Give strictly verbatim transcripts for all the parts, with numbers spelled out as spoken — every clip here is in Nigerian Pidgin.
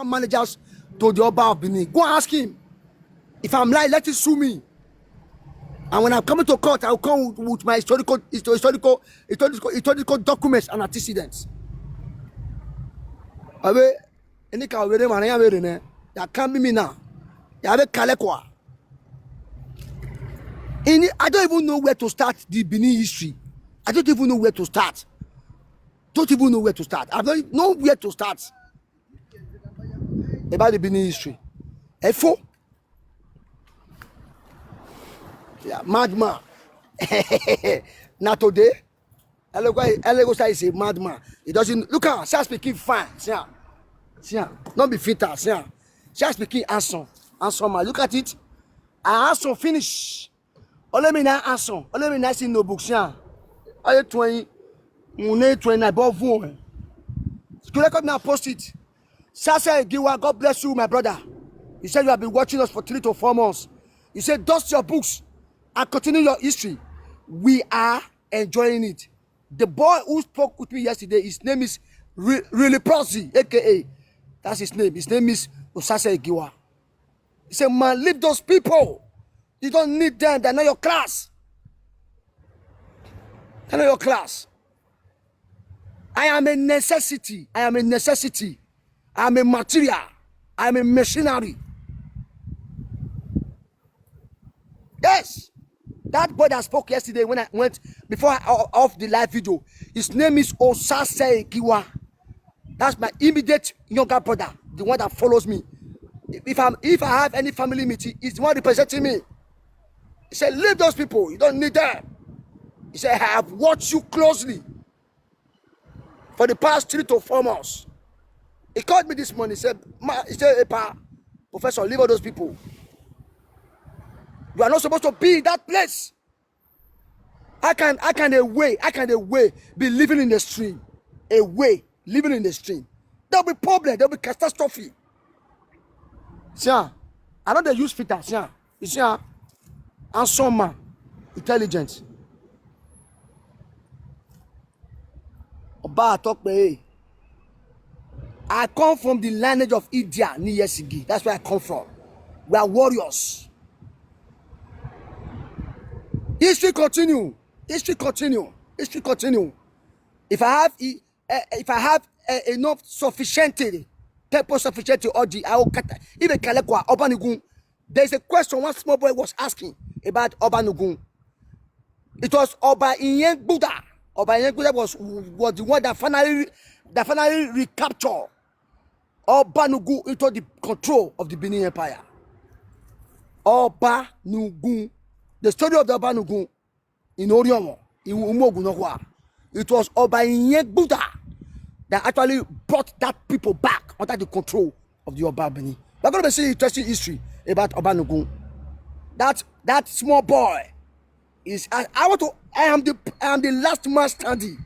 Managers to the Oba of Benin. Go and ask him. If I'm lying, let him sue me. And when I'm coming to court, I'll come with, with my historical, histo-, historical, historical, historical documents and antecedents. Abe, any ka were man ya were ne. Ya can't be me now. Ya be kalekwa. In, I don't even know where to start the Benin history. I don't even know where to start. Don't even know where to start. I don't know where to start about the Benin history. Efo. Yeah, madman. Not today. Elegosa is a madman. He doesn't look at, see, speaking fine. See, see, not be fitter. See, see, speaking handsome. Handsome man. Look at it. I handsome finish. Only me now handsome. Only me now see no books. Yeah. Are you twenty? Mune twenty. Above one. School record now post it. Sasa Igiwa, God bless you, my brother. You said you have been watching us for three to four months. You said, "Dust your books and continue your history." We are enjoying it. The boy who spoke with me yesterday, his name is Re-, Really Proxy, A K A. That's his name. His name is Osasa Igiwa. He said, "Man, leave those people. You don't need them. They're not your class. They're not your class." I am a necessity. I am a necessity. I am a material. I am a machinery. Yes. That boy that spoke yesterday when I went before I o-, off the live video, his name is Osase Giwa. That's my immediate younger brother, the one that follows me. If I'm, if I have any family meeting, he's the one representing me. He said, "Leave those people. You don't need them." He said, "I have watched you closely for the past three to four months." He called me this morning. He said, "Ma," he said, "Hey, Pa, Professor, leave all those people. You are not supposed to be in that place." How can, how can a way, how can a way be living in the stream? A way living in the stream. There'll be problem, there'll be catastrophe. See, ah, I don't dey use filter. See, ah, you see, ah, handsome man, intelligent. Oba Atokpe, I come from the lineage of Idia Niyesigi. That's where I come from. We are warriors. History continue. History continue. History continue. If I have, eh, if I have, eh, enough sufficiency, tempo sufficiency, Oji, I will cut. Even Kalekwa, Obanugun. There's a question one small boy was asking about Obanugun. It was Oba Iyenguda. Oba Iyenguda was, was the one that finally, that finally recaptured Obanugun into the control of the Benin Empire. Obanugun. The story of the Obanugun in Oriomo, in Umogunokwa. It was Oba Iyenguda that actually brought that people back under the control of the Oba Benin. We're gonna be seeing interesting history about Obanugun. That, that small boy is, I, I want to, I am the, I am the last man standing.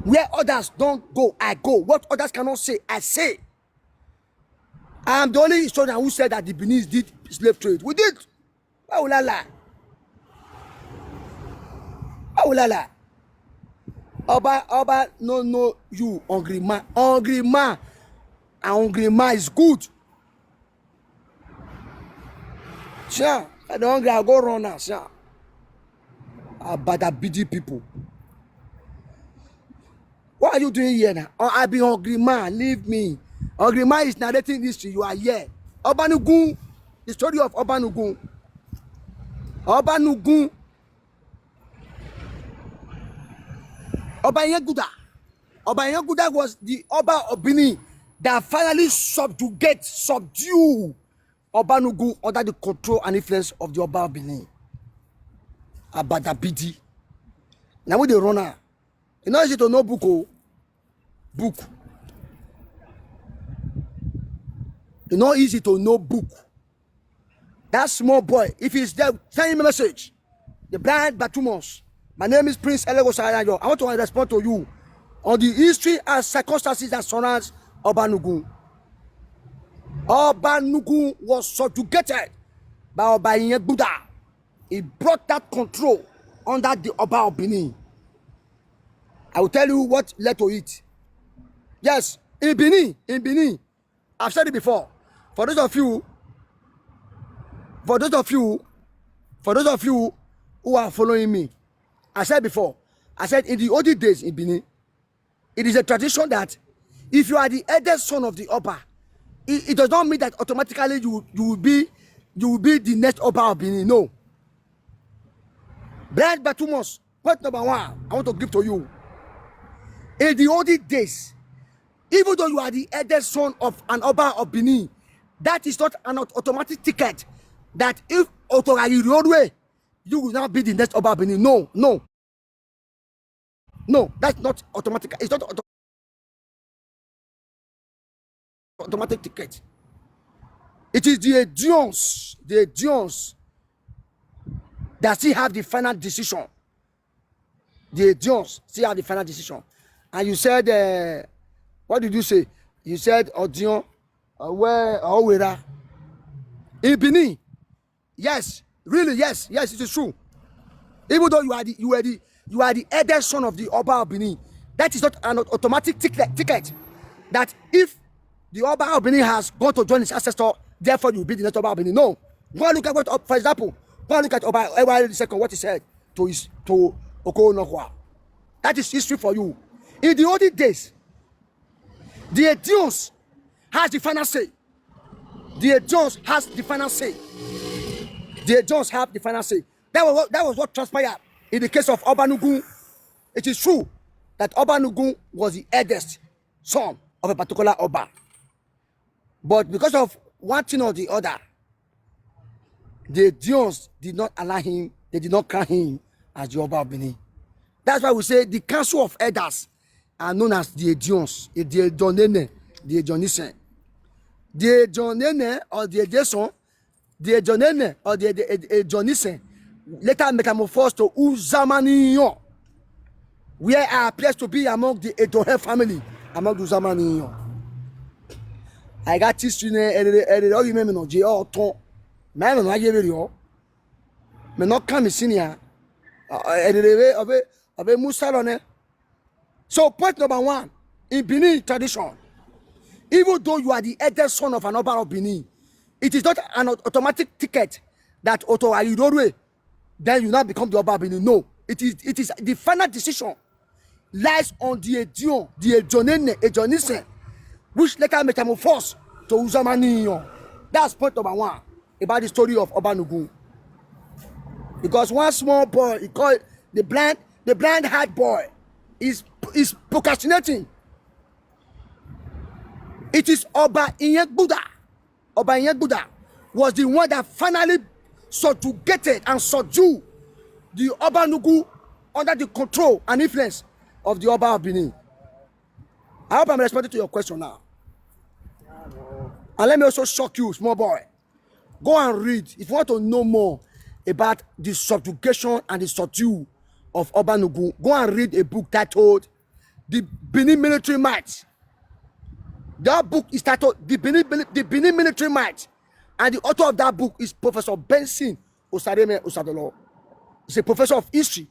Where others don't go, I go. What others cannot say, I say. I am the only historian who said that the Benin did slave trade. We did. Why will I lie? Why will I lie? Oba, Oba, no, no, you hungry man. Hungry man. A hungry man is good. Sure. I don't hungry, I go run now, sure. Abada B D people. What are you doing here now? Oh, I be hungry man. Leave me. Hungry man is narrating history. You are here. Obanugun. The story of Obanugun. Obanugun. Oba Iyenguda. Oba Iyenguda was the Oba of Benin that finally subjugate, subdue Obanugun under the control and influence of the Oba of Benin. Abada B D. Now we dey run am. E no easy to know book o. Book. E no easy to know book. That small boy, if he's there, send him a message. The blind Batumus. My name is Prince Elego Sarayo. I want to respond to you on the history and circumstances that surrounds Obanugun. Obanugun was subjugated by Oba Iyenguda. He brought that control under the Oba of Benin. I will tell you what led to it. Yes, In Benin, in Benin, I've said it before. For those of you, for those of you, for those of you who are following me, I said before, I said in the olden days in Benin, it is a tradition that if you are the eldest son of the Oba, it, it does not mean that automatically you, you will be, you will be the next Oba of Benin. No. Brian Batumus, point number one I want to give to you. In the olden days, even though you are the eldest son of an Oba of Benin, that is not an aut-, automatic ticket that if Otorari road way, you will now be the next Oba of Benin. No, no. No, that's not automatic. It's not auto-, automatic ticket. It is the Edions, the Edions that still have the final decision. The Edions still have the final decision. And you said, uh, what did you say? You said Odion, uh, where Owera. In Benin, yes, really, yes, yes, it is true. Even though you are the, you are the, you are the eldest son of the Oba of Benin, that is not an automatic ticket, ticket that if the Oba of Benin has gone to join his ancestor, therefore you will be the next Oba of Benin. No. Go and look at what, for example, go and look at Oba Ewari the second, what he said to his, to Okonohua. That is history for you. In the olden days, the Edions has the final say. The Edions has the final say. The Edions have the final say. That was what, that was what transpired in the case of Obanugun. It is true that Obanugun was the eldest son of a particular Oba. But because of one thing or the other, the Edions did not allow him, they did not crown him as the Oba of Benin. That's why we say the Council of Elders are known as the Edions, the Edionene, the Edionisen. The Edionene or the Edison, the Edionene or the Ed-, Ed-, Edionisen later metamorphosed to Uzamaniyon, where I appears to be among the Edohe family, among Uzamaniyon. I got history ne, ere, ere, ere, you may not, J O Ton. Man, no, I give it, yo. Me not come senior. Uh, ere, ere, ere, ere, Musa, ne. So point number one, in Benin tradition, even though you are the eldest son of an Oba of Benin, it is not an aut-, automatic ticket that Oto Ayidorwe, then you now become the Oba of Benin. No, it is, it is the final decision lies on the Edion, the Edionene, Edionisen, which later metamorphose to Uzamaniyon. That's point number one about the story of Obanugun. Because one small boy, he called the blind, the blind-eyed boy, is, is procrastinating. It is Oba Iyenguda. Oba Iyenguda was the one that finally subjugated and subdued the Obanugu under the control and influence of the Oba of Benin. I hope I'm responding to your question now. And let me also shock you, small boy. Go and read. If you want to know more about the subjugation and the subdue of Obanugu, go and read a book titled The Benin Military Might. That book is titled The Benin, the Benin Military Might. And the author of that book is Professor Benson Osareme Osadolo. He's a professor of history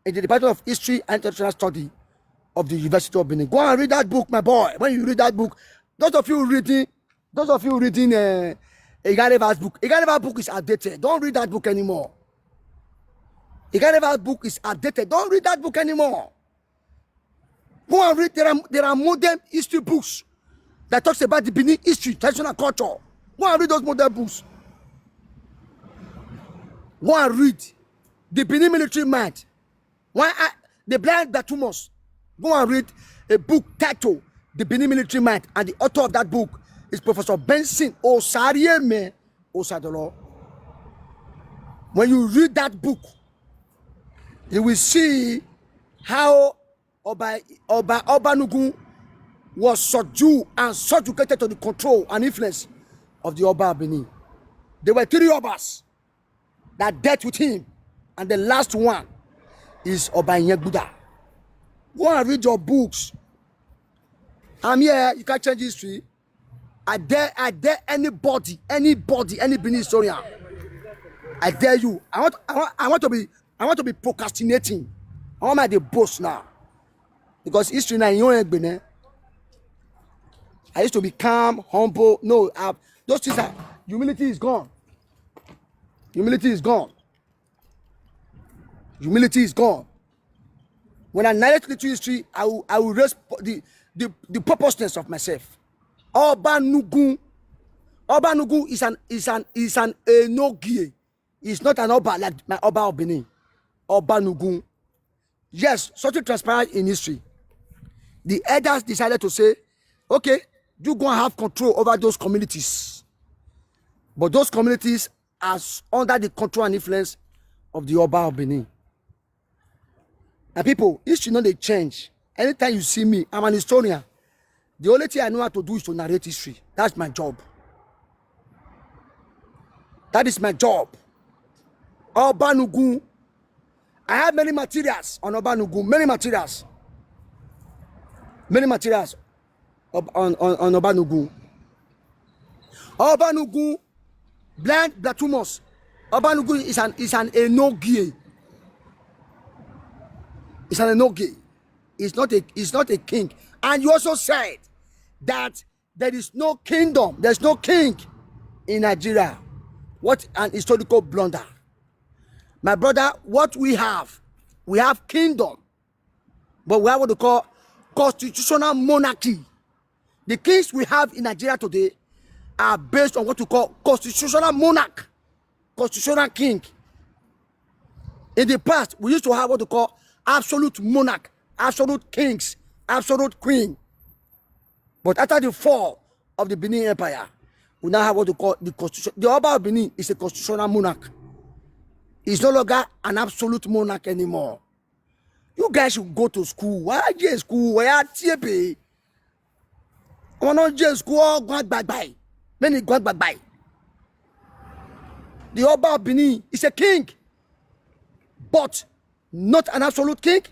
in the Department of History and International Study of the University of Benin. Go and read that book, my boy. When you read that book, those of you reading, those of you reading, uh, Igareva's book, Igareva's book is outdated. Don't read that book anymore. Igareva's book is outdated. Don't read that book anymore. Go and read. There are, there are modern history books that talks about the Benin history, traditional culture. Go and read those modern books. Go and read The Benin Military Might. Why I, the blind Datumos? Go and read a book titled The Benin Military Might, and the author of that book is Professor Benson Osarieme Osadolo. When you read that book, you will see how Oba, Oba, Obanugun was subdued and subjugated to the control and influence of the Oba of Benin. There were three Obas that dealt with him, and the last one is Oba Iyenguda. Go and read your books. I'm here, you can't change history. I dare, I dare anybody, anybody, any Benin historian. I dare you. I want, I want, I want to be, I want to be procrastinating. I want my day boast now. Because history na in your head, Benin. I used to be calm, humble. No, I've, those things are, humility is gone. Humility is gone. Humility is gone. When I narrate little history, I will, I will raise the, the, the purposeness of myself. Obanugun. Obanugun is an, is an, is an Enogie. It's not an Oba like my Oba of Benin. Obanugun. Yes, something transpired in history. The elders decided to say, okay, you go and have control over those communities. But those communities are under the control and influence of the Oba of Benin. And people, history no dey change. Anytime you see me, I'm an historian. The only thing I know how to do is to narrate history. That's my job. That is my job. Obanugun. I have many materials on Obanugun. Many materials. Many materials on, on, on Obanugun. Obanugun, blind Blatumus. Obanugun is an, is an Enogie. It's an Enogie. It's not a, it's not a king. And you also said that there is no kingdom. There's no king in Nigeria. What an historical blunder. My brother, what we have, we have kingdom, but we have what we call constitutional monarchy. The kings we have in Nigeria today are based on what we call constitutional monarch, constitutional king. In the past, we used to have what we call absolute monarch, absolute kings, absolute queen. But after the fall of the Benin Empire, we now have what we call the constitution. The Oba of Benin is a constitutional monarch. He's no longer an absolute monarch anymore. You guys should go to school. Why are you in school? Why are you I want to just go go back by. Many go back by. The Oba of Benin is a king, but not an absolute king,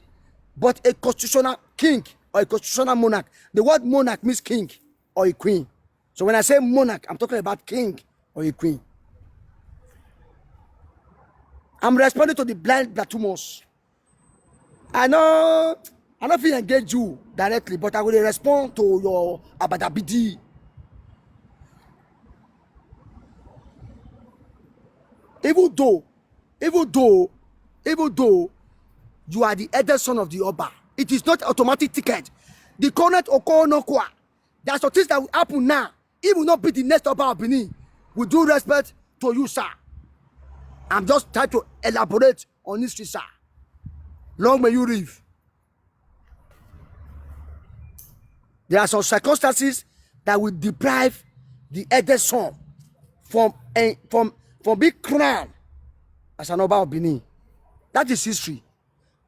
but a constitutional king or a constitutional monarch. The word monarch means king or a queen. So when I say monarch, I'm talking about king or a queen. I'm responding to the blind Blatumos. I know I don't feel engage you directly, but I will respond to your abadabidi. Even though, even though, even though you are the eldest son of the Oba, it is not automatic ticket. The current Okonokwa, there are some things that will happen now. He will not be the next Oba of Benin. With due respect to you, sir. I'm just trying to elaborate on history, sir. Long may you live. There are some circumstances that will deprive the eldest son from, eh, from, from being crowned as an Oba of Benin. That is history.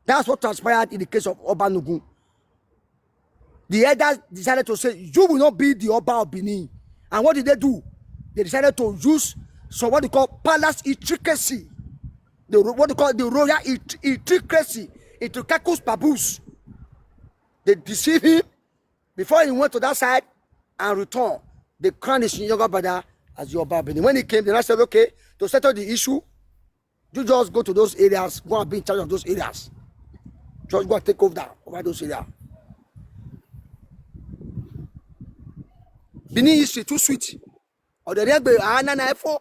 That's what transpired in the case of Oba Nugun. The elders decided to say, you will not be the Oba of Benin. And what did they do? They decided to use some what they call palace intricacy. The ro-, what they call the royal int-, intricacy into Kakus Babus. They deceived him before he went to that side and returned. They crowned his younger brother as the Oba of Benin. When he came, they now said, okay, to settle the issue, you just go to those areas, go and be in charge of those areas. Just go and take over, over those areas. Benin history too sweet. Or the Regbe, ah, na, na, efo.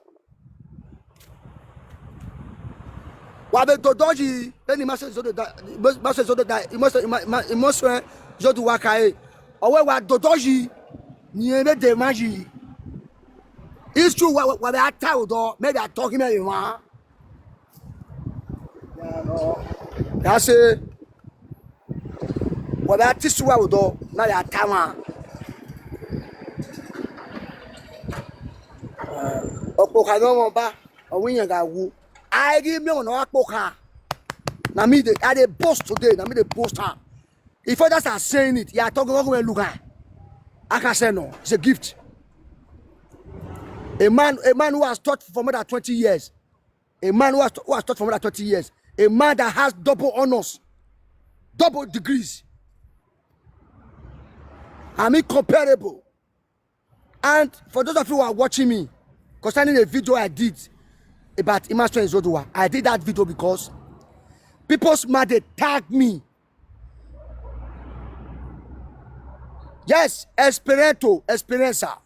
Wa be dodoji, beni mase zodo da, mase zodo da, imose, ima-, ima-, imose zodo wakae. Owe wa dodoji, ni ebe de maji. It's true, wa, wa, wa be ata odo, maybe I talk him, eh, wa. That's it. Wa be ati suwa odo, na ya tama. Okpoka no mo ba, owiyan ga wu. I give me on okpoka. Na me dey, I dey boast today, na me dey boast am. If others are saying it, you are talking, talking about Luga. I can say no, it's a gift. A man, a man who has taught for more than twenty years, a man who has, who has taught for more than twenty years, a man that has double honors, double degrees. I'm incomparable. And for those of you who are watching me, concerning a video I did about Emma Strange Zodua, I did that video because people's mad, they tagged me. Yes, Esperanto, Experiencer.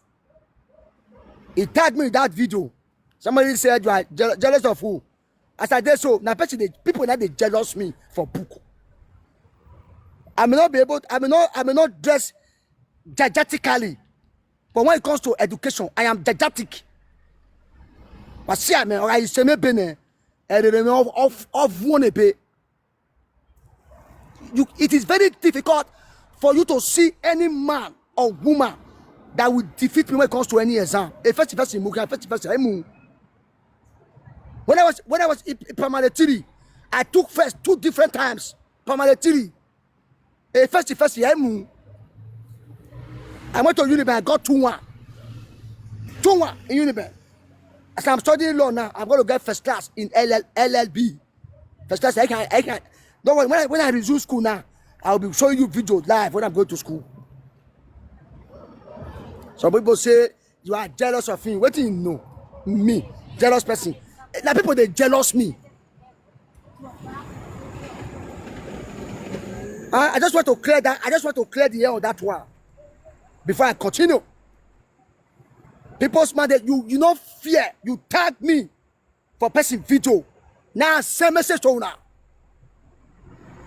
He tagged me in that video. Somebody said, "You are jeal-, jealous of who?" As I did so, now person dey, people now they jealous me for book. I may not be able, I may not, I may not dress didactically, but when it comes to education, I am didactic. But see, I mean, I say me bene, and then of of of one a bit. You, it is very difficult for you to see any man or woman that will defeat me when it comes to any exam. A first, first, first, first, when I was, when I was in, in primary three, I took first two different times. Primary three, a first, first, I went to Uniben. I got two one, two one in Uniben. As I'm studying law now, I'm going to get first class in L L, L L B. First class, I can, I can. Don't worry. When I, when I resume school now, I'll be showing you videos live when I'm going to school. Some people say you are jealous of him. What do you know? Me, jealous person. Now people they jealous me. I, I just want to clear that. I just want to clear the air on that one before I continue. People smart that you, you not fear. You tag me for person video. Now send message to una.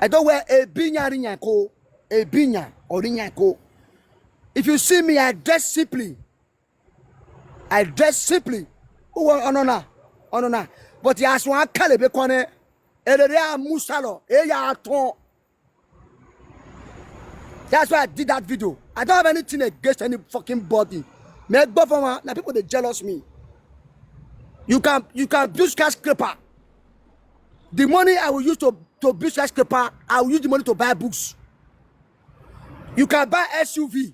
I don't wear a binya rinyako, a binya or rinyako. If you see me, I dress simply. I dress simply. Who want onona? Onona. But he has one kalebe kone. Erere amusalo. Eya aton. That's why I did that video. I don't have anything against any fucking body. Me go for one. Now people they jealous me. You can, you can build skyscraper. The money I will use to, to build skyscraper, I will use the money to buy books. You can buy S U V.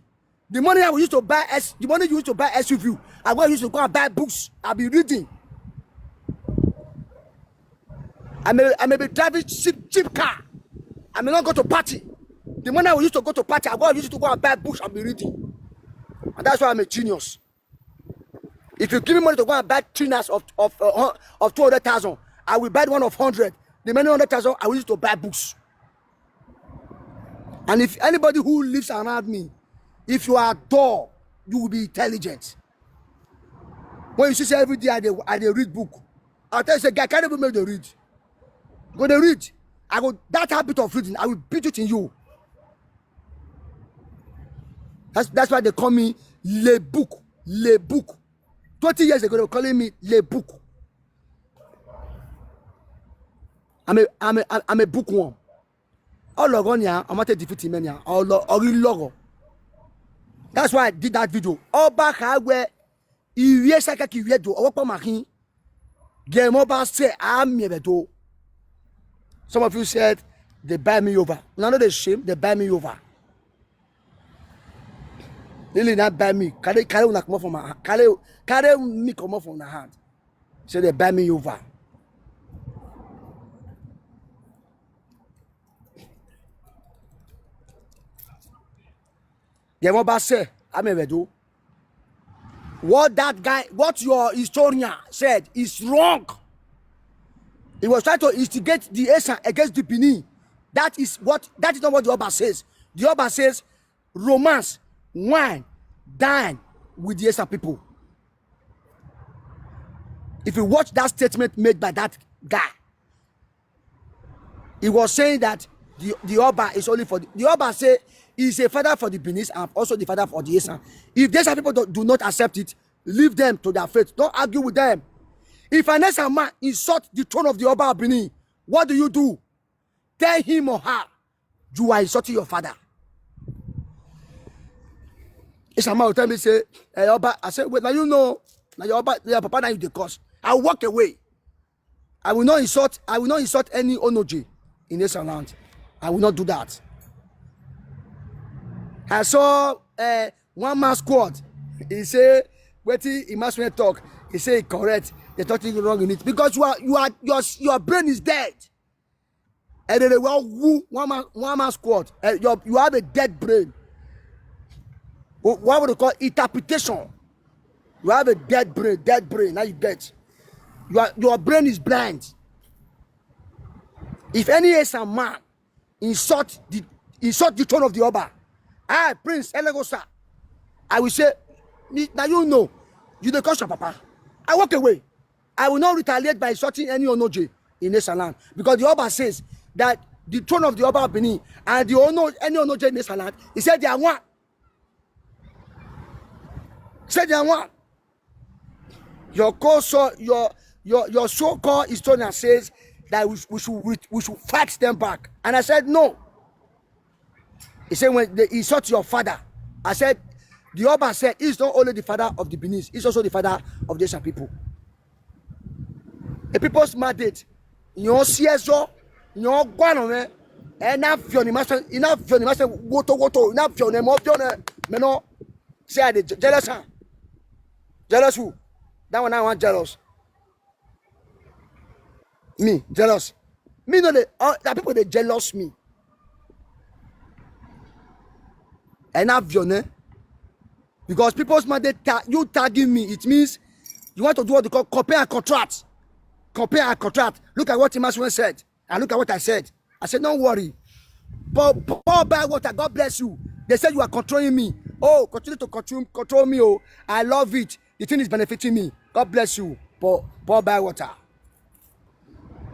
The money I will use to buy S, the money you use to buy S U V, I will use to go and buy books. I'll be reading. I may, I may be driving cheap, cheap car. I may not go to party. The money I will use to go to party, I will use it to go and buy books and be reading. And that's why I'm a genius. If you give me money to go and buy trainers of, of, uh, of two hundred thousand, I will buy the one of hundred. The many hundred thousand, I will use to buy books. And if anybody who lives around me, if you are dull, you will be intelligent. When you see say every day I dey, I dey read book, I tell you say, "Guy, carry book make dey read." Go dey read. I go, that habit of reading, I will build it in you. That's, that's why they call me le book, le book. Twenty years ago, they were calling me le book. I'm a, I'm a, I'm a bookworm. All of on ya, I'm not a defeat man ya. All of, all in logo. That's why I did that video. Oba kawe, iwe saka ki we do, owo pa mahin. Game over say, I'm here do. Some of you said they buy me over. Now no dey shame, they buy me over. Lily not buy me. Carry, carry una comot from my ha-, carry, carry me comot from the hand. Say they buy me over. They won't buy say, I'm a do. What that guy, what your historian said is wrong. He was trying to instigate the Esan against the Benin. That is what, that is not what the Oba says. The Oba says romance, wine, dine with the Esan people. If you watch that statement made by that guy, he was saying that the, the Oba is only for the, the Oba say he's a father for the Benin and also the father for the Esan. If these people do, do not accept it, leave them to their fate. Don't argue with them. If an Esan man insult the throne of the Oba of Benin, what do you do? Tell him or her, "You are insulting your father." Esan man will tell me, say, "Hey, Oba," I say, "Wait, now you know, now your Oba, your papa, now you the cause." I walk away. I will not insult, I will not insult any Onoji in this land. I will not do that. I saw, uh, one man squad. He say, "Wetin Imasuen talk?" He say, "Correct. There's nothing wrong in it." Because you are, you are, your, your brain is dead. And then they will woo one man, one man squad. Eh, your, you have a dead brain. Wh-, what would you call interpretation? You have a dead brain, dead brain. Now you get. You are, your brain is blind. If any Esan man insult the, insult the throne of the Oba, I, Prince Elegosa, I will say, "Ni-, now you know, you dey curse your papa." I walk away. I will not retaliate by insulting any Onoje in Esan land, because the Oba says that the throne of the Oba of Benin and the Ono, any Onoje in Esan land, he said they are one. He said they are one. Your co-, so your, your, your so-called historian says that we, sh-, we should re-, we should fight them back. And I said, "No." He said, "When they insult your father." I said, "The Oba said he's not only the father of the Benin, he's also the father of the Asian people." A people's mandate. You see, so you go on, man. And now, if you're the master, enough, if you're the master, woto, woto, enough, if you're the more, if you're the, you know, say, "I dey je-, jealous, huh?" Jealous who? That one, I want jealous. Me, jealous. Me, no, they, uh, that people, they jealous me. And have your name. Because people's man, they ta-, you tagging me, it means you want to do what they call compare and contract. Compare and contract. Look at what Emmanuel said. And look at what I said. I said, "Don't worry. Pour, pour by water. God bless you." They said, "You are controlling me. Oh, continue to control, control me. Oh, I love it. The thing is benefiting me. God bless you." Pour, pour by water.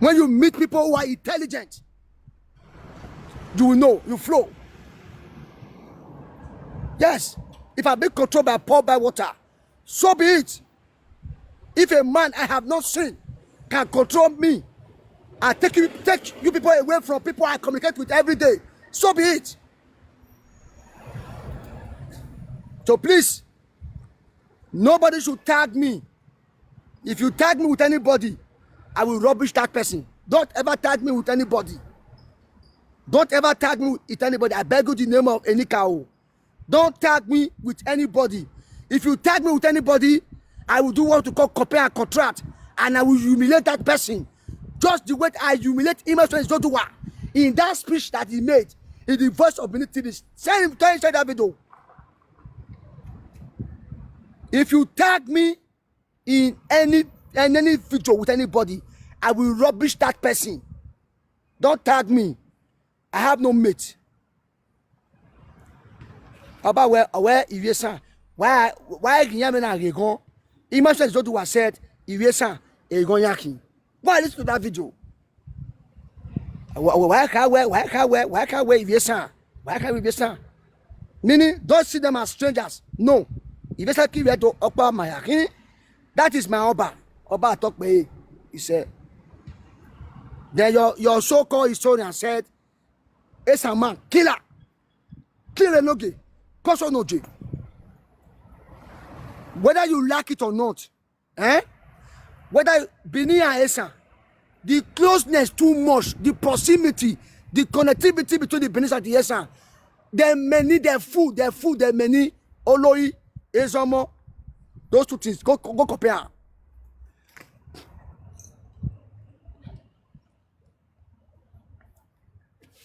When you meet people who are intelligent, you will know, you flow. Yes, if I be controlled by pour by water, so be it. If a man I have not seen can control me and take you, take you people away from people I communicate with every day, so be it. So please, nobody should tag me. If you tag me with anybody, I will rubbish that person. Don't ever tag me with anybody. Don't ever tag me with anybody. I beg you the name of Enikao. Don't tag me with anybody. If you tag me with anybody, I will do what you call compare and contract, and I will humiliate that person. Just the way I humiliate Emmanuel Zoduwa in that speech that he made in the Voice of Benin T V. Send him, tell him, share that video. If you tag me in any, in any video with anybody, I will rubbish that person. Don't tag me. I have no mate. About where, where Iwiesan? Why, why Ginyame na Regon? Imagine Zoduwa said Iwiesan Egon Yakin. Why listen to that video? Why, why can't where, why can't where, why can't where Iwiesan? Why can't Iwiesan? Meaning, don't see them as strangers. No. Iwiesan Kiwedo Okpa Mayakin. That is my Oba. Oba Atokpe, he said. Then your, your so-called historian said, "It's a man, killer. Killer Noge. Koso Noge." Whether you like it or not, eh? Whether Benin and Esan, the closeness too much, the proximity, the connectivity between the Benin and the Esan, the many, the food, the food, the many, Oloi, Ezomo, those two things, go, go compare.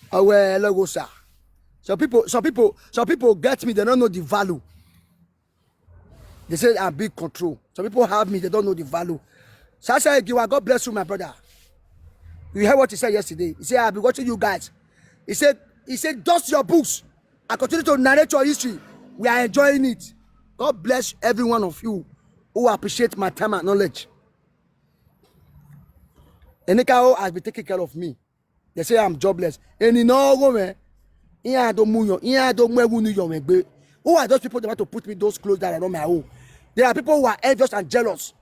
Awe, Elegosa. Some people, some people, some people get me, they don't know the value. They say I'm big control. Some people have me, they don't know the value. Sasa Igiwa, God bless you, my brother. You heard what he said yesterday. He said, "I've been watching you guys." He said, he said, "Dust your books. I continue to narrate your history. We are enjoying it." God bless every one of you who appreciate my time and knowledge. Enikao has been taking care of me. They say I'm jobless. And in all women, I don't move your, I don't move your, who are those people that want to put me those clothes that are not my own? There are people who are envious and jealous.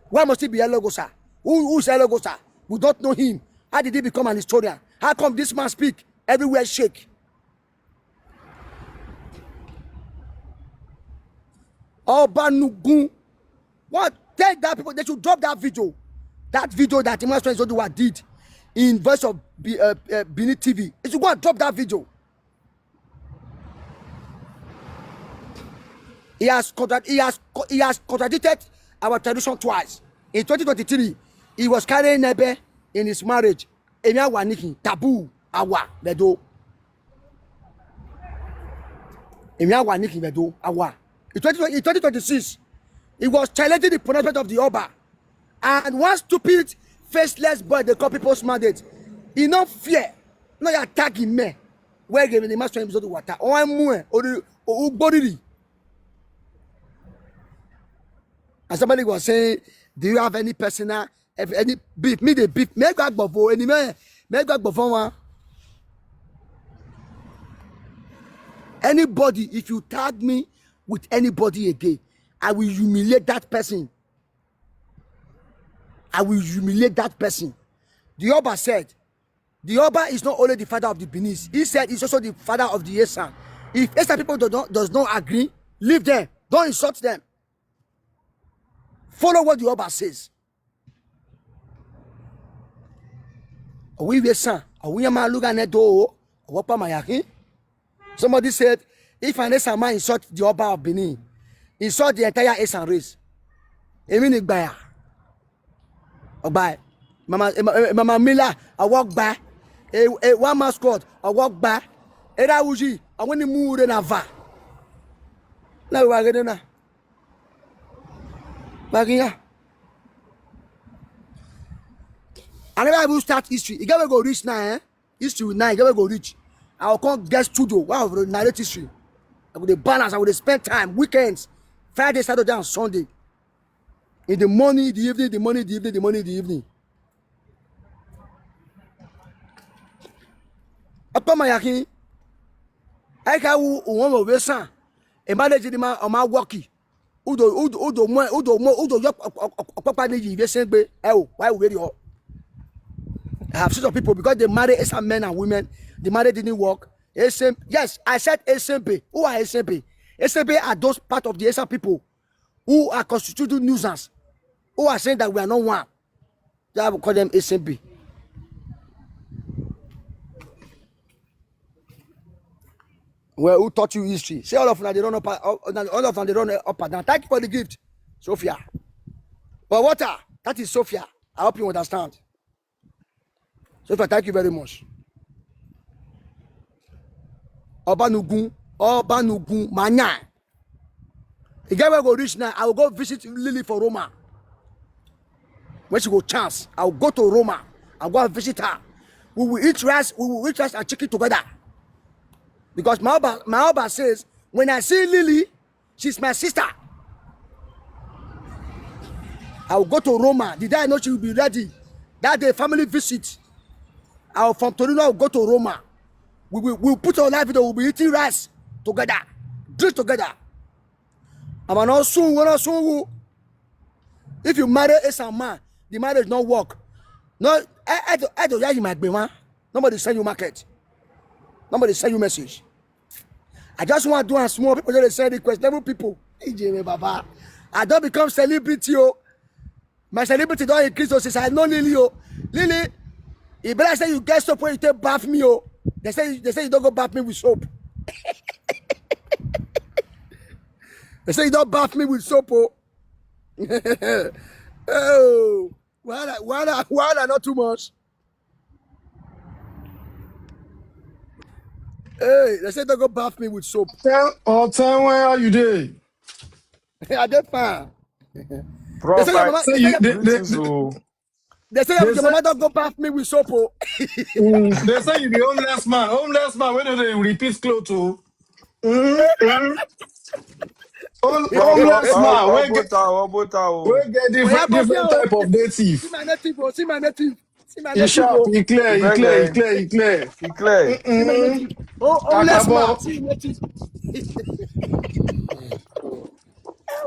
Why must he be Elegosa? Who, who is Elegosa? We don't know him. How did he become an historian? How come this man speak? Everywhere shake. Obanugun. What? Tell that people they should drop that video. That video that Emmanuel Zoduwa did in Voice of B-, uh, uh, Benin T V. They should go and drop that video. He has contra-, he has co-, he has contradicted our tradition twice. In twenty twenty-three, he was carrying Nebe in his marriage. Emi awa nikin taboo awa bedo. Emi awa nikin bedo awa. In twenty twenty, in twenty twenty-six, he was challenging the pronouncement of the Oba. And one stupid, faceless boy they call people's mandate. He no fear. No, you attacking me. Where gave the master him the water? Oh, I'm more. Or the or Bodiri. And somebody was saying, "Do you have any personal, if any beef?" Me, the beef. Me, God, before any man. Me, God, before one. Anybody, if you tag me with anybody again, I will humiliate that person. I will humiliate that person. The Oba said, the Oba is not only the father of the Benin. He said he's also the father of the Esan. If Esan people do not, does not agree, leave them. Don't insult them. Follow what the Oba says. Are we Esan? Are we Amaluga Nedo? Are we Pamayakin? Somebody said, if an Esan man insult the Oba of Benin, insult the entire Esan race. Èmi ni gbàyà. Ọgbà ẹ̀. Mama, eh, ma- eh, Mama Miller, I walk by. A, a one man squad, I walk by. Era Uji, I want to move in Ava. Now we are getting now. Back here. I never even start history. You gotta go reach now, eh? History now, you gotta go reach. I will come get studio. Wow, narrate history. I go dey balance, I go dey spend time, weekends, Friday, Saturday, and Sunday. In the morning, the evening, the morning, the evening, the morning, the evening. Apa mayakin. I ka wu uwon mo we san. E manage the man, o ma work. Udo, udo, udo mo, udo mo, udo yo papa ni yi we sen gbe. E o, why we dey. I have seen some people because they marry Esan men and women. The marriage didn't work. Esan, yes, I said Esan B. Who are Esan B? Esan B are those part of the Esan people who are constituting nuisance, who are saying that we are not one. They have called them Esan B. Well, who taught you history? Say all of them they run up, all all of them they run up and down. Thank you for the gift, Sophia. But water, that is Sophia. I hope you understand. Sophia, thank you very much. Obanugun, Obanugun, Manya. The guy will go reach now. I will go visit Lily for Roma. When she go chance, I will go to Roma. I'll go and visit her. We will eat rice, we will eat rice and chicken together. Because my husband, my husband says, when I see Lily, she's my sister. I will go to Roma. The day I know she will be ready. That day, family visit. I will from Torino, I will go to Roma. We will we'll put on live video. We'll be eating rice together, drink together. I'm an soon, we're not soon. If you marry a some man, the marriage not work. No, I I don't I don't yeah, you might be one. Nobody send you market. Nobody send you message. I just want to do a small people that they send request. Level people. E J me, Baba. I don't become celebrity. Oh. My celebrity don't increase. Oh, since I know Lily. Oh. Lily, if I say you get soap when you take bath me. Oh. They say they say you don't go bath me with soap. They say you don't bath me with soap. Oh. Oh. Why, why, why not too much? Hey, they say don't go bath me with soap. Tell or tell where are you dey? I dey fine. Prof, they say your mama, say you, they, they, they say your mama don't go bath me with soap. Oh. Mm, they say you be homeless man. Homeless man, when they repeat clothes too. Mm, mm. Hom- homeless man wey get wey get different different type of native. See my native, oh, see my native. See my native. Sharp, oh. He clear, he clear, he clear, he clear. He clear. Mm-mm. Oh, homeless man. See native.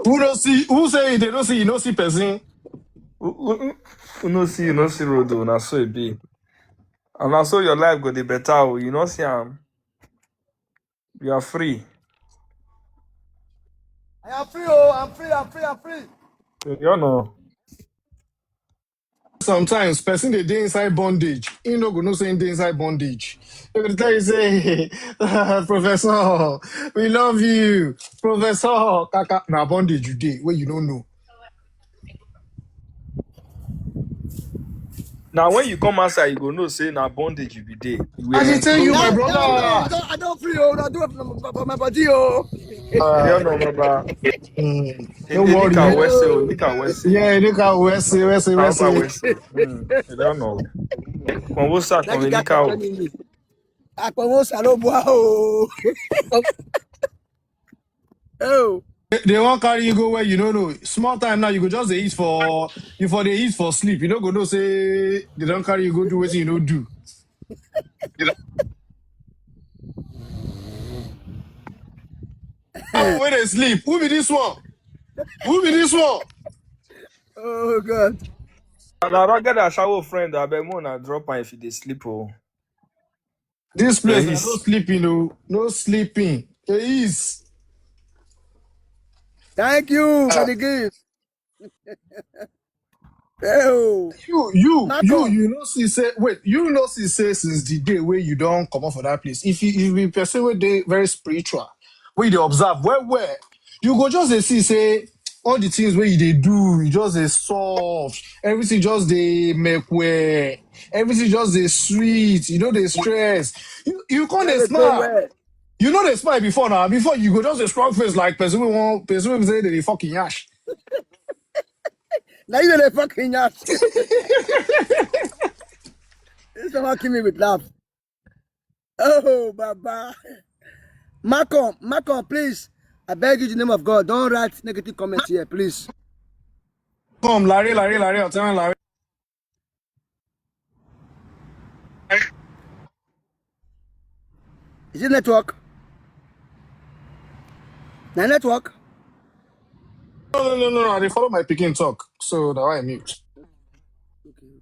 Who don't see? Who say they don't see? You don't see person. Who, who, who no see? You no see road, oh, na so e be. And na so your life go dey better, oh. You no see am. You are free. I am free, oh, I'm free, I'm free, I'm free. You know. Sometimes person dey dey inside bondage. He no go know say he dey inside bondage. They go tell you say, "Professor, we love you. Professor, kaka, na bondage you dey, wey you no know." Now when you come outside, you go know say na bondage you be dey. I dey tell you, my brother. I don't, I don't free, oh, I do it for my body, oh. You don't know, Baba. Mm. No worry. Nika Wese, oh, Nika Wese. Yeah, Nika Wese, Wese, Wese. Mm, you don't know. Konwosa, Nika. Akpọnwụ Salomo ahụ. Oh. They, they won't carry you go where you don't know. Small time now, you go just dey eat for you for the eat for sleep. You don't go know say they don't carry you go do what you don't do. You know? When they sleep, who be this one? Who be this one? Oh God. And I don't get a shower friend. I bet more na drop am if you dey sleep. Oh. This place, there's no sleeping, no, no sleeping. There is. Thank you for the gift. Oh, you, you, you, you know, see say, wait, you know, see say since the day where you don't come off of that place. If you, if you be person where they very spiritual, where they observe, where, where you go just dey see say all the things where they do, you just dey soft, everything just dey make way, everything just dey sweet, you know, they stress. You, you can't dey smile. You know they smile before now. Before you go just a strong face like person we want person we say they fucking yash. Now you dey fucking yash. This one kill me with laugh. Oh, Baba. Malcolm, Malcolm, please. I beg you, in the name of God, don't write negative comments here, please. Come, Larry, Larry, Larry, I'll tell Larry. Is it network? Na network? No, no, no, no, no. I dey follow my pikin talk, so that why I mute. Okay, okay.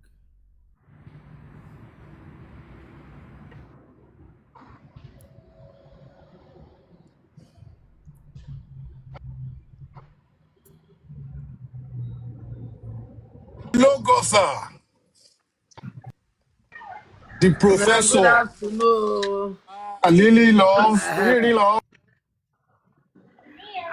Logosa. The professor. Lily love. Lily love.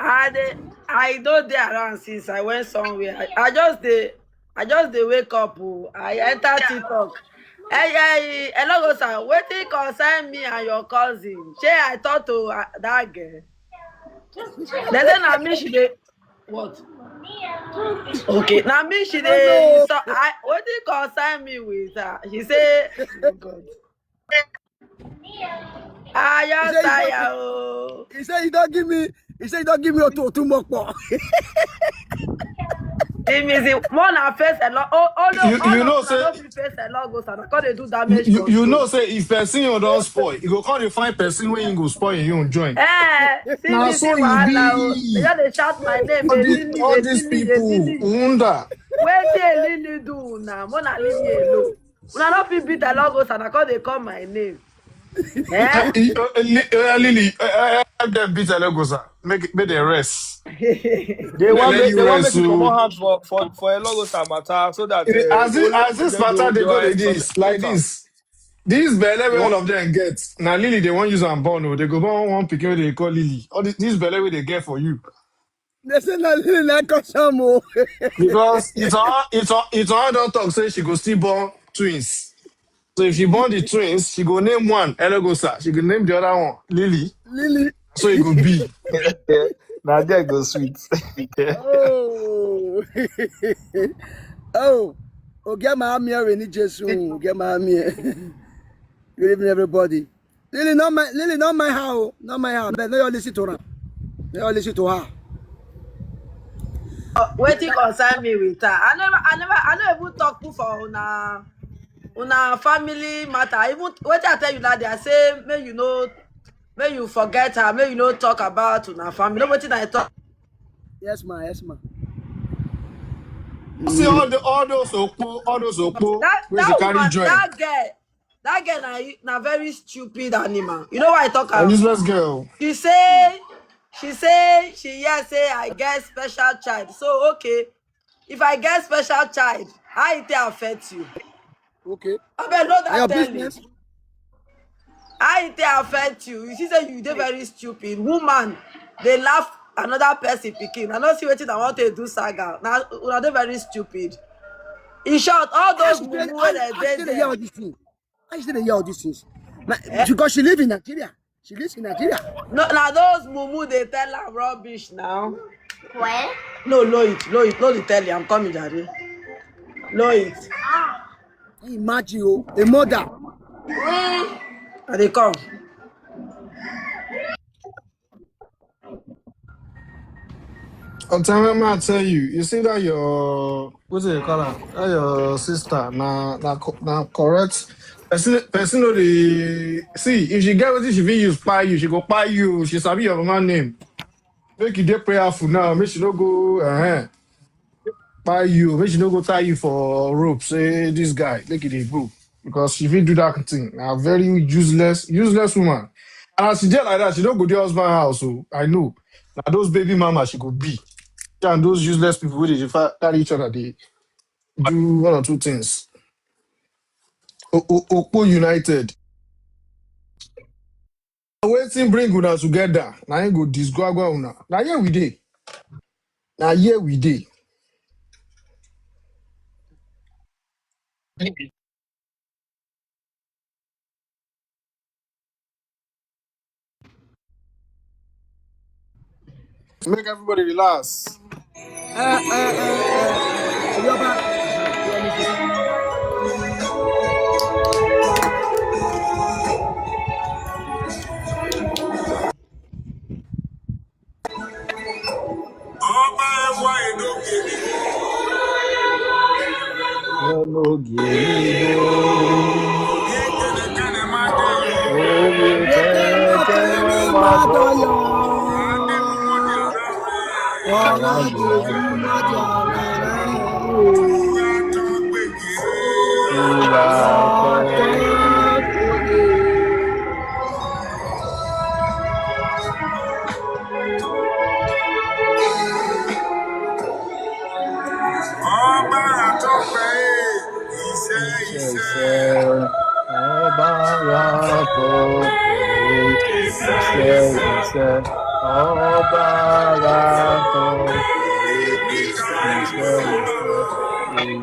I dey I no dey around since I went somewhere. I, I just dey I just dey wake up. Oh. I enter TikTok. Hey, hey, hello, go sir. Wetin concern me and your cousin? Shey I talk to uh, that girl? They say na me she dey what? Okay, na me she dey so I wetin concern me with her? She say oh God. Ah, you tire. Oh. He said he don't give me. He said he don't give me a two two more. He means it. More na face a lot. Oh, oh no, you, you know, say face a lot goes and come dey do damage. You, you know, say if person you don't spoil, you go come dey find person when you go spoil you join. Eh, see, now so you be. They just dey shout my name. All, these, all these people, wonder. Where they really do now? Mona leave me alone. Una no fit beat along us and I come dey call my name. Eh? Lily, help them beat Elegosa. Make make them rest. They want make they want make you comot hand for for for Elegosa matter so that uh, as this as this matter they go like this like this. This belle wey all of them get na Lily they wan use am born o. They go born one pikin wey they call Lily. All this, this belle wey they get for you. They say na Lily na cause am o. Because it's all it's all it's all don talk say she go still born twins. So if she born the twins, she go name one Elegosa. She go name the other one Lily. Lily. So it go be. Now there go sweet. Oh. Oh. Oh, get my army already, Jesus. Get my army. Good evening, everybody. Lily, not my Lily, not my how, not my how. But no, you listen to her. No, you listen to her. Uh, wetin concern me with her? I never, I never, I never even talk for una, una family matter. Even wetin I tell you that day, I say make you know, make you forget her, make you know talk about una family. No wetin I talk. Yes, ma. Yes, ma. See all the all those opo, all those opo. That, that woman, joy. That girl, That girl na na very stupid animal. You know why I talk am? Useless girl. She say she say she hear say I get special child. So okay, if I get special child, how it take affect you? Okay. I bet no that tell me. How it take affect you? You see say you dey very stupid. Woman, they laugh another person picking. I don't see wetin I want to do saga. Now, una dey very stupid. In short, all those mumu wey dey dey there. Why you still dey hear all these things? Na, eh? Because she live in Nigeria. She lives in Nigeria. No, now those mumu they tell her rubbish now. Well? No, Lloyd, Lloyd, no, they tell you I'm coming, Daddy. Lloyd. Imagine you, a mother. I dey come. I'm telling me, I tell you, you see that your, what's it call her? That your sister, na na co- na correct. Person, person know the see. If she get what she fit use, buy you. She go buy you. She sabi your mama name. Make you dey prayerful now. Make she no go. Uh, buy you. Make she no go tie you for rope. Say this guy, make it dey go because she fit do that thing. Na very useless, useless woman. And as she dey like that, she no go dey husband house. So I know. Now those baby mama she go be. She and those useless people wey dey fa- carry each other dey do one or two things. O- O- Okpo United. Wetin bring una together? Na him go disgwagwa una. Na here we dey. Na here we dey. Make everybody relax. Eh, eh, eh, eh. Yoruba. Ọba ẹwà èdòkè ni. Ológe nílò. Orí kẹ̀kẹ́ máa bọ̀. Ọ̀la ìdòkè máa bọ̀. Ìwà ọ̀tọ̀. Ọba àtọ́pẹ́ iṣẹ́ iṣẹ́. Ọba àtọ́pẹ́ iṣẹ́ iṣẹ́. Ọba àtọ́pẹ́ iṣẹ́ iṣẹ́. Èyí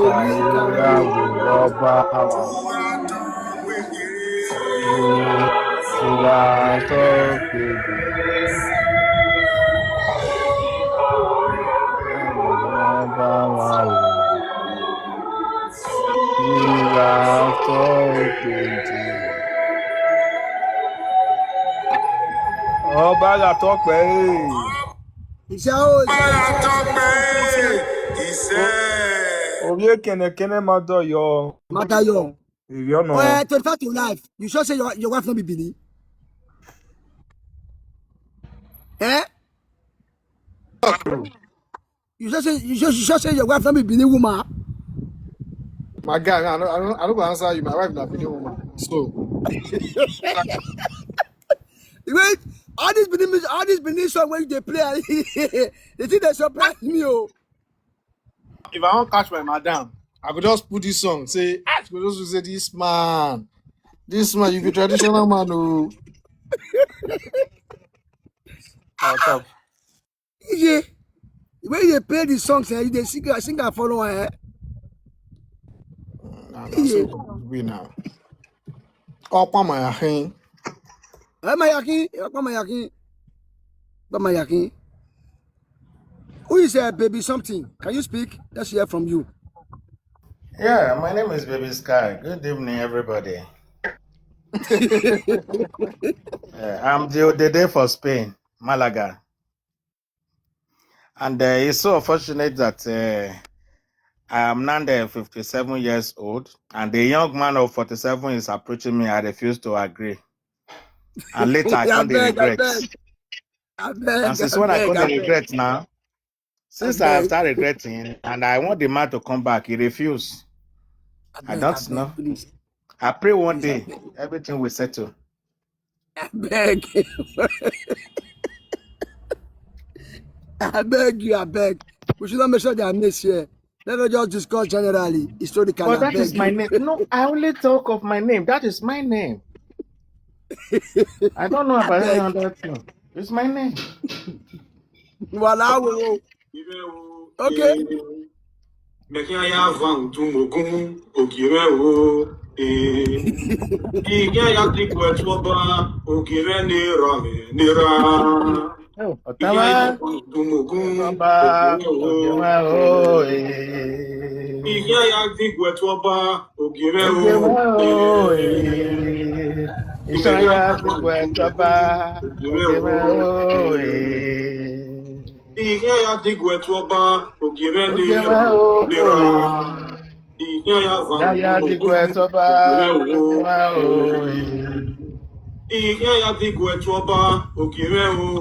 kàwé ra wò ọba wa. Ìwà tó gbèdè. Ọba wa o. Ìwà tó gbèdè. Ọba ra tọpẹ. Iṣẹ́ o, iṣẹ́, iṣẹ́, iṣẹ́, iṣẹ́. Orí kẹ̀nẹ̀kẹ̀nẹ̀ máa dọ̀yọ̀. Matayo. Èyí ọ̀nà. Eh, twenty-five to life. You sure say your, your wife no be Benin? Eh? You sure say you sure, you sure say your wife no be Benin woman? My guy, I don't, I don't, I don't go answer you. My wife na Benin woman. So, wait, all this Benin music, all this Benin song wey you dey play, the thing dey surprise me o. If I wan catch my madam, I go just put this song. Say, ah, she go just say, this man, this man, you be traditional man o. What's up? Yeah. When you play the songs, eh, you dey sing, sing and follow, eh? Nah, nah, so we now. Opa my ahin. Eh, my ahin, Opa my ahin. Opa my ahin. Who is a baby something? Can you speak? Let's hear from you. Yeah, my name is Baby Sky. Good evening, everybody. Uh, I'm the Odede for Spain, Malaga. And uh, it's so unfortunate that uh, I am now uh, fifty-seven years old, and a young man of forty-seven is approaching me. I refuse to agree. And later I come the regret. I beg, I beg, and since I when I come the regret now, since I have started regretting, and I want the man to come back, he refused. I don't know. I pray one day everything will settle. I beg. I beg you, I beg. We should not make sure they are missed here. Let us just discuss generally, historically. But that is my name. No, I only talk of my name. That is my name. I don't know about any other thing. It's my name. Voilà. Okay. Mẹ̀kí aya van tún mọ̀gún ògìrẹ́ o. Ìkí aya ti pọ̀ ẹ̀tún ọba ògìrẹ́ nira nira. Ìkí aya van tún mọ̀gún ògìrẹ́ o. Ìkí aya ti pọ̀ ẹ̀tún ọba ògìrẹ́ o. Ìṣàn ya ti pẹ̀ tọ́ba, òkè mẹ́ o. Ìṣàn ya ti pẹ̀ tọ́ba, òkè mẹ́ ni o. Ìṣàn ya ti pẹ̀ tọ́ba, òkè mẹ́ o. Ìṣàn ya ti pẹ̀ tọ́ba, òkè mẹ́ o.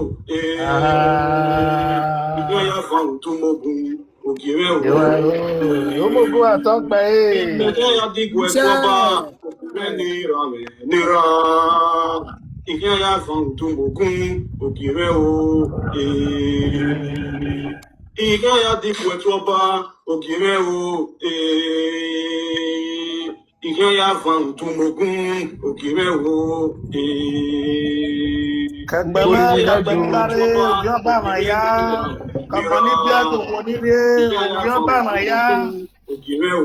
Ìṣàn ya fa òtúmọ̀gùn, òkè mẹ́ o. Omogun àtọ́pẹ́ ẹ̀. Ìṣàn ya ti pẹ̀ tọ́ba, òkè mẹ́ ni ra mẹ́ ni ra. Ìṣàn ya fa òtúmọ̀gùn, òkè mẹ́ o. Ìṣàn ya ti pẹ̀ tọ́ba, òkè mẹ́ o. Ìṣàn ya fa òtúmọ̀gùn, òkè mẹ́ o. Kẹgbẹ́ mẹ́ kẹgbẹ́ ńláre, òbí ọba mà yá. Kọ̀mọ̀ níbi ẹ̀kọ́ kò ní rí, òbí ọba mà yá.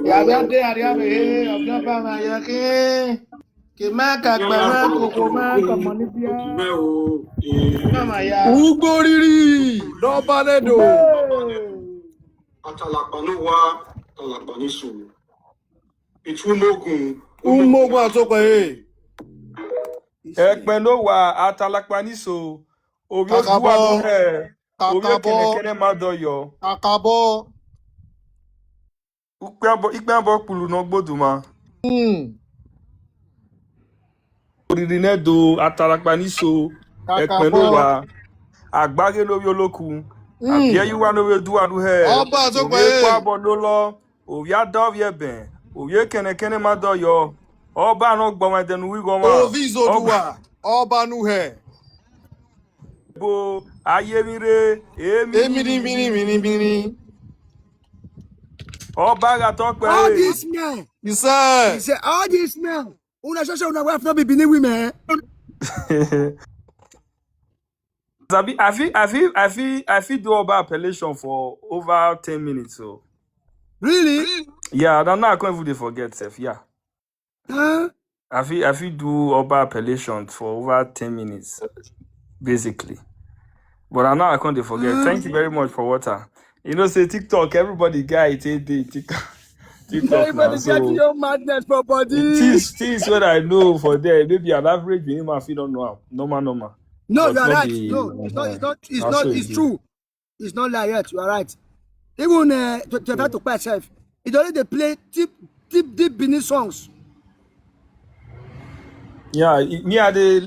Yàrá dé àríyá mi, òbí ọba mà yá kí. Kì má kẹgbẹ́ mẹ́ kòkó mẹ́ kọ̀mọ̀ níbi ẹ̀kọ́ mà yá. Ugbo riri, n'ọba n'edo. Atalakpa n'ụwa, atalakpa n'isoro. Ìtúmọ̀gùn. Umogun àtọ́pẹ́ ẹ̀. Ẹ̀pẹ̀ ló wà, atalakpa níṣó. Orí ojú wa ló hẹ̀. Orí kẹ̀nẹ̀kẹ̀nẹ̀ má dọ̀yọ̀. Kakabọ́. Ikpe abọ kpulu n'ogboduma. Oriri n'edo, atalakpa níṣó. Ẹ̀pẹ̀ ló wà. Àgbáyé lórí olóku. Àbí ẹyí wà lórí ojú wa ló hẹ̀. Ọba àtọ́pẹ́ Orí ẹ̀. Epo abọ ló lọ. Orí adọ́rí ẹ̀bẹ̀. Orí kẹ̀nẹ̀kẹ̀nẹ̀ má dọ̀yọ̀. Ọba náà gbọmọ ẹ̀dẹ̀nu wíwọ́ wọn. Ovi Zoduwa. Ọba nu hẹ̀. Bo ayé mi re. Èmi Emini mini mini mini. Ọba àtọ́pẹ́. All these men, He said. he said, all these men, una sure say una wife no be Benin women. Sabi, I fit, I fit, I fit, I fit do Oba appellation for over ten minutes. So Really? Yeah, that now I can't even dey forget sef. Yeah, Huh? I fit, I fit do Oba appellation for over ten minutes, basically. But I now I can't dey forget. Thank you very much for water. You know, say TikTok, everybody guy it dey TikTok. TikTok now, Everybody get so your madness for body. things, things what I know for there, maybe an average minimum if you don't know am. Normal, normal. No, But you are not right. the- No, it's not. It's not. It's na not. so It's e true. It's not lie yet. You are right. Even uh, to, to try to quite self, it only they play deep, deep, deep Benin songs. Yeah, e- me I dey